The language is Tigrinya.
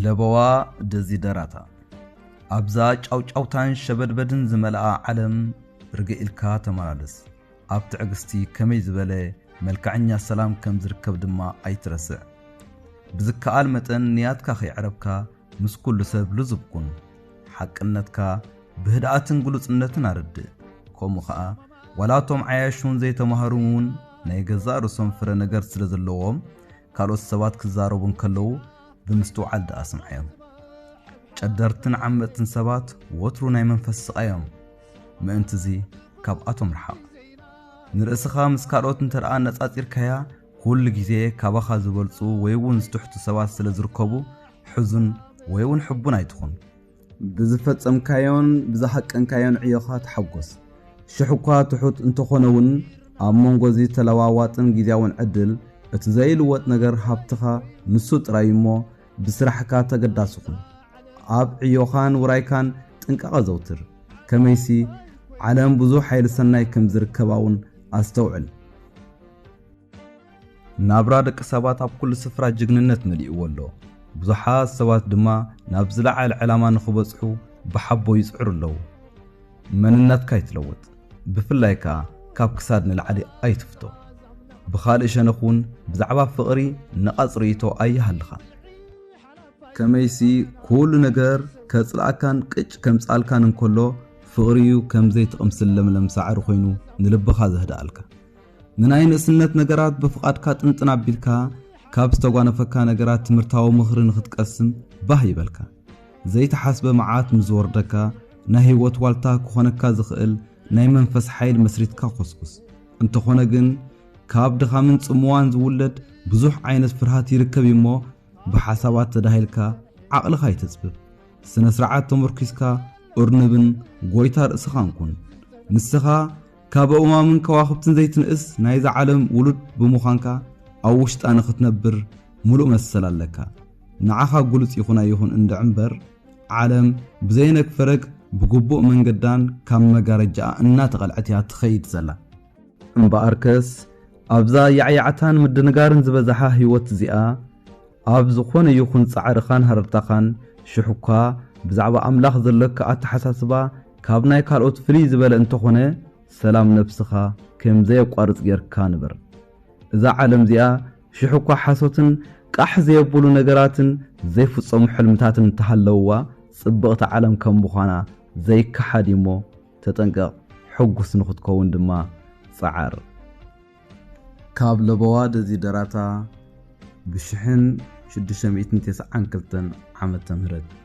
ለበዋ ደዚደራታ። ኣብዛ ጫውጫውታን ሸበድበድን ዝመልኣ ዓለም ርግእ ኢልካ ተመላለስ። ኣብ ትዕግስቲ ከመይ ዝበለ መልክዐኛ ሰላም ከም ዝርከብ ድማ ኣይትረስዕ። ብዝከኣል መጠን ንያትካ ከይዕረብካ ምስ ኩሉ ሰብ ልዙብ ኩን። ሓቅነትካ ብህድኣትን ግሉጽነትን ኣረድእ። ከምኡ ኸኣ ዋላ እቶም ዓያሹን ዘይተማህሩን እውን ናይ ገዛእ ርእሶም ፍረ ነገር ስለ ዘለዎም ካልኦት ሰባት ክዛረቡ እንከለዉ ብምስትውዓል ደኣ ስምዓዮም። ጨደርትን ዓመጽትን ሰባት ወትሩ ናይ መንፈስ ስቓዮም። ምእንትዚ ካብኣቶም ርሓቕ። ንርእስኻ ምስ ካልኦት እንተ ደኣ ኣነጻጺርካያ ኩሉ ግዜ ካባኻ ዝበልጹ ወይ እውን ዝትሕቱ ሰባት ስለ ዝርከቡ ሕዙን ወይ እውን ሕቡን ኣይትኹን። ብዝፈጸምካዮን ብዝሃቀንካዮን ዕዮኻ ተሓጎስ። ሽሕ እኳ ትሑት እንተኾነ እውን ኣብ መንጎ እዚ ተለዋዋጥን ግዜያውን ዕድል እቲ ዘይልወጥ ነገር ሃብትኻ ንሱ ጥራይ እሞ ብስራሕካ ተገዳሲ ኩን። ኣብ ዕዮኻን ውራይካን ጥንቃቐ ዘውትር። ከመይሲ ዓለም ብዙሕ ሓይሊ ሰናይ ከም ዝርከባ እውን ኣስተውዕል። ናብራ ደቂ ሰባት ኣብ ኩሉ ስፍራ ጅግንነት መሊእዎ ኣሎ። ብዙሓት ሰባት ድማ ናብ ዝለዓለ ዕላማ ንኽበጽሑ ብሓቦ ይጽዕሩ ኣለዉ። መንነትካ ኣይትለውጥ። ብፍላይ ከኣ ካብ ክሳድ ንላዕሊ ኣይትፍቶ። ብኻልእ ሸነኽ እውን ብዛዕባ ፍቕሪ ነቓጽ ርእይቶ ኣይሃልኻ። ከመይሲ ኩሉ ነገር ከጽልኣካን ቅጭ ከምጽኣልካን እንከሎ ፍቕሪ እዩ ከም ዘይትቕምስል ለምለም ሳዕሪ ኮይኑ ንልብኻ ዘህድኣልካ። ንናይ ንእስነት ነገራት ብፍቓድካ ጥንጥን ኣቢልካ ካብ ዝተጓነፈካ ነገራት ትምህርታዊ ምኽሪ ንኽትቀስም ባህ ይበልካ። ዘይተሓስበ መዓት ምስ ዝወርደካ ናይ ህይወት ዋልታ ክኾነካ ዝኽእል ናይ መንፈስ ሓይል መስሪትካ ኮስኩስ። እንተኾነ ግን ካብ ድኻምን ጽምዋን ዝውለድ ብዙሕ ዓይነት ፍርሃት ይርከብ እዩ እሞ ብሓሳባት ተዳሂልካ ዓቕልኻ ኣይተጽብብ። ስነ ስርዓት ተመርኪስካ እርንብን ጎይታ ርእስኻን ኩን። ንስኻ ካብ ኣእዋምን ከዋኽብትን ዘይትንእስ ናይዛ ዓለም ውሉድ ብምዃንካ ኣብ ውሽጣ ንኽትነብር ምሉእ መሰል ኣለካ። ንዓኻ ግሉጽ ይኹን ኣይኹን እንድዒ እምበር ዓለም ብዘይነግ ፈረግ ብግቡእ መንገዳን ካብ መጋረጃኣ እናተቐልዐት እያ ትኸይድ ዘላ። እምበኣርከስ ኣብዛ ያዕያዕታን ምድንጋርን ዝበዝሓ ህይወት እዚኣ ኣብ ዝኾነ ይኹን ጻዕርኻን ሃረርታኻን ሽሕ እኳ ብዛዕባ ኣምላኽ ዘለካ ኣተሓሳስባ ካብ ናይ ካልኦት ፍልይ ዝበለ እንተኾነ ሰላም ነብስኻ ከም ዘየቋርጽ ጌርካ ንበር። እዛ ዓለም እዚኣ ሽሕ እኳ ሓሶትን ቃሕ ዘየብሉ ነገራትን ዘይፍጸሙ ሕልምታትን እንተሃለውዋ ጽብቕቲ ዓለም ከም ምዃና ዘይከሓድ እሞ ተጠንቀቕ፣ ሕጉስ ንኽትከውን ድማ ጸዓር። ካብ ለበዋ ደዚደራታ ብሽሕን ሽዱሽተ ሚእትን ተስዓን ክልተን ዓመተ ምህረት።